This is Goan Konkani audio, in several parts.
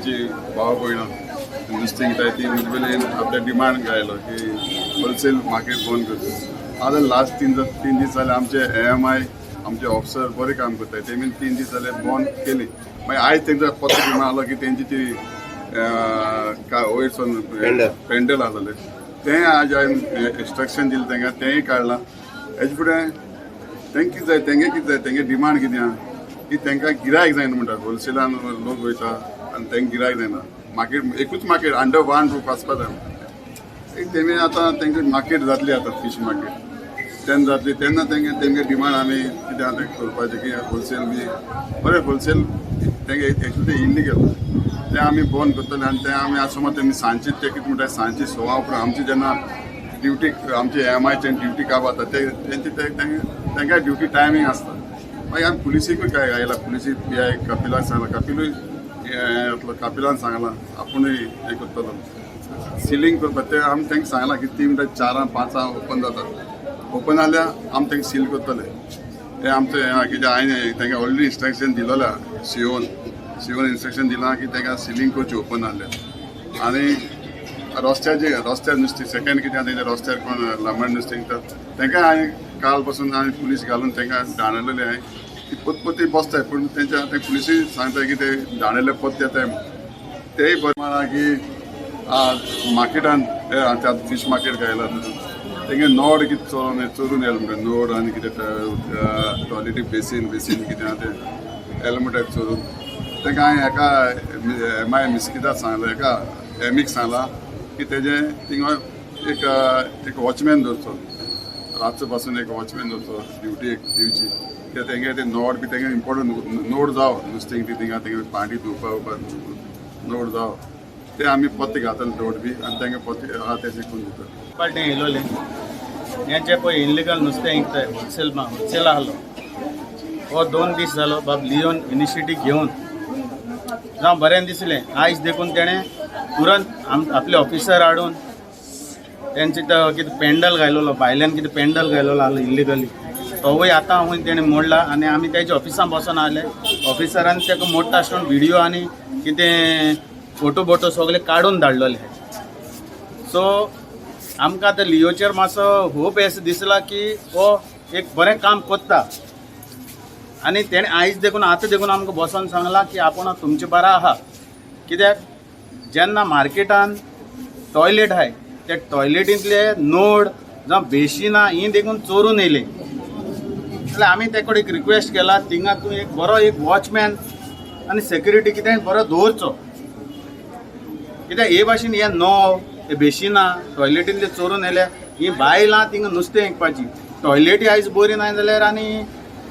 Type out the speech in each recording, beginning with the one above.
आमची भाव भयणां नुस्तें विकताय ती मुजबेली आपल्या डिमांड घायलो की होलसेल मार्केट बंद करचें. आतां लास्ट 3 दीस जाले आमचे एएमआय, आमचे ऑफिसर बरें काम करताय. तेमी 3 दीस जाले बंद केली. मागीर आयज तेंचो पत्र डिमांड आलो की तेंची ती काय वयर सून पेंडल. पेंडल आसलें तें आज हांवें इन्स्ट्रक्शन दिलें तांकां, तेंय काडलां. हेजे फुडें तेंकां कितें जाय, तेंगे कितें जाय, तेंगे डिमांड कितें आहा की तांकां गिरायक जायना म्हणटा. होलसेलान लोक वयता आनी तांकां गिरायक जायना. मार्केट एकूच, मार्केट अंडर वन रूफ आसपा जाय. एक तेमी आतां तांकां मार्केट जातली, आतां फीश मार्केट तेन्ना जातली, तेन्ना तेंगे तेंगे डिमांड आमी कितें आहा तें करपाचें की होलसेल बी बरें. होलसेल तेंगे एक्चुअली तें इल्लिगल, तें आमी बंद करतले. आनी तें आमी आतां समज तेमी सांजची, ते कितें म्हणटा, सांजची 6 उपरांत आमची जेन्ना ड्युटी, आमची एएमआयचे ड्युटी काब जाता, ते तेंची ते तांकां ड्युटी टायमींग आसता. मागीर आमी पुलिसीकूय काय आयला, पुलिसी पी I कपिलाक सांगलां, कपिलूय हें येतलो. कपिलान सांगलां आपुणूय हें करतलो, सिलींग करपाक. तें आमी तांकां सांगलां की ती म्हणटा 4ांक 5ांक ओपन जाता, ओपन जाल्यार आमी तांकां सील करतले. तें आमचें हें आहा. कित्याक हांवें तांकां ऑलरेडी इन्स्ट्रक्शन दिलेलें आहा, सीओन इन्स्ट्रक्शन दिलां की तांकां सिलींग करची ओपन जाल्यार. आनी रस्त्याचे, रस्त्यार नुस्तें सेकंड कितें आहा, तेंच्या रस्त्यार कोण लांबण नुस्तें विकता, तांकां हांवें काल पासून हांवें पुलीस घालून तांकां दाणयलेले हांवें. ती पोत पोती बसताय, पूण तेंच्या ते पुलिसूय सांगता की ते दाणयले पोत येताय म्हूण. तेय बरें म्हणा की मार्केटान आतां फीश मार्केट घायला, तेंगे नोड कितें चोरून चोरून येयला म्हणटा. नोड आनी कितें टॉयलेटी बेसीन बेसीन कितें आहा तें येयला म्हणटा चोरून. तांकां हांवें एका एमआय मिस्किताक सांगलां, एका एमीक सांगलां की तेजें थिंगा एक एक वॉचमॅन दवरचो, रातचो पासून एक वॉचमॅन दवरचो, ड्युटी एक दिवची. कित्याक तेंगे ते नोड बी तेंगे इम्पॉर्टंट नोड जावो, नुस्तें ती थिंगा तेंगे पाणी धुवपा वळपा नोड जावो. ते आमी पत्ते घातले नोड बी आनी तेंगे पत्ते आहा ते शिकून दितात. पार्टी येयलोले हें जे पळय इनलिगल नुस्तें विकताय होलसेल, होलसेल आहलो, हो 2 दीस जालो बाब लियोन इनिशिएटीव घेवन जावं बरें दिसलें. आयज देखून तेणें तुरंत आपले ऑफिसर हाडून तेंचे तो कितें पेंडल घायलोलो, भायल्यान कितें पेंडल घायलोलो आहलो इल्लिगली, तोवूय आतां वयन तेणें मोडला. आनी आमी तेज्या ऑफिसान बसोन आहले, ऑफिसरान ताका मोडटा आसतना व्हिडियो आनी कितें फोटो बोटो सगळे काडून धाडलेले. सो आमकां आतां लियोचेर मातसो होप अशें दिसला की हो एक बरें काम कोत्ता. आनी तेणें आयज देखून, आतां देखून आमकां बसोन सांगलां की आपूण तुमचे बारा आहा. कित्याक जेन्ना मार्केटान टॉयलेट आहाय, ते टॉयलेटींतले नोड जावं बेशिनां ही देखून चोरून येयली जाल्यार आमी ते कडेन एक रिक्वेस्ट केला, थिंगा तूं एक बरो एक वॉचमॅन आनी सेक्युरिटी कितें बरो दवरचो. कित्याक हे भाशेन हे नोव, हे बेशिनां टॉयलेटींतले चोरून येयल्या, ही बायलां थिंगा नुस्तें विकपाची, टॉयलेटी आयज बरी ना जाल्यार आनी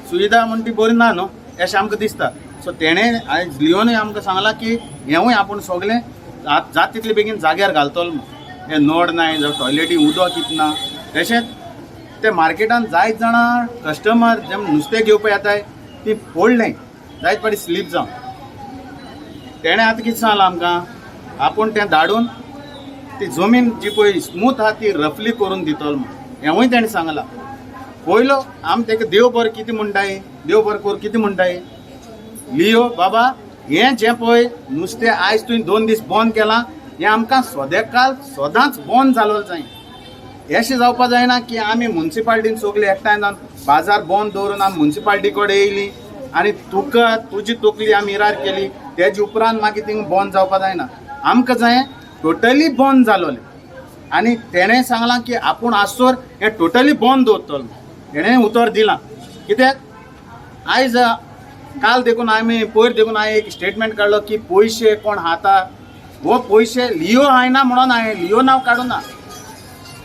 सुविधा म्हण ती बरी ना न्हू, अशें आमकां दिसता. सो तेणें आयज लियोनूय आमकां सांगलां की हेंवूय आपूण सगळें जात तितले बेगीन जाग्यार घालतलो म्हूण. हे नोड नाय जावं टॉयलेटी उदक कित ना. तशेंच ते मार्केटान जायत जाणां कस्टमर जे नुस्तें घेवपा येताय ती पडलें जायत फाटी स्लीप जावन. तेणें आतां कितें सांगलां आमकां, आपूण तें धाडून ती जमीन जी पळय स्मूथ आहा ती रफली करून दितलो म्हूण, हेंवूय तेणें सांगलां. पयलो आमी ताका देव बरें कितें म्हणटाय, देव बरें कर कितें म्हणटाय लियो बाबा. हें जें पळय नुस्तें आयज तुवें 2 दीस बंद केलां, हें आमकां सदेकाल सदांच बंद जालो जाय. अशें जावपा जायना की आमी मुन्सिपाल्टीन सगळी एकठांय जावन बाजार बंद दवरून आमी मुन्सिपाल्टी कडेन येयली आनी तुका तुजी तकली आमी इरार केली, तेजे उपरांत मागीर थिंगा बंद जावपा जायना. आमकां जाय टोटली बंद जालोलें. आनी तेणें सांगलां की आपूण आसतोर हें टोटली बंद दवरतलो, हेणें उतर दिलां. कित्याक आयज काल देखून आमी पयर देखून हांवें एक स्टेटमेंट काडलो की पयशे कोण खाता, हो पयशे लियो आयना म्हणून हांवें लियो नांव काडूना.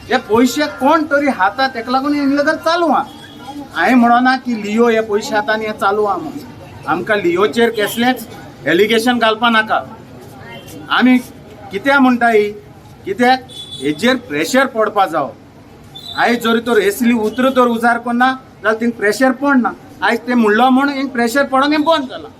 हे पयशे कोण तरी खाता, तेका लागून इल्लिगल चालू आहा. हांवें म्हणोना की लियो हे पयशे खाता आनी हें चालू आहा म्हणून. आमकां लियोचेर कसलेंच एलिगेशन घालपा नाका. आमी कित्याक म्हणटा ही, कित्याक हेजेर प्रेशर पडपा जावो. आयज जरी तर असली उतरां तर उजार करना जाल्यार थिंग प्रेशर पडना. आयज ते म्हणलो म्हूण हिंग प्रेशर पडोन हें बंद जालां.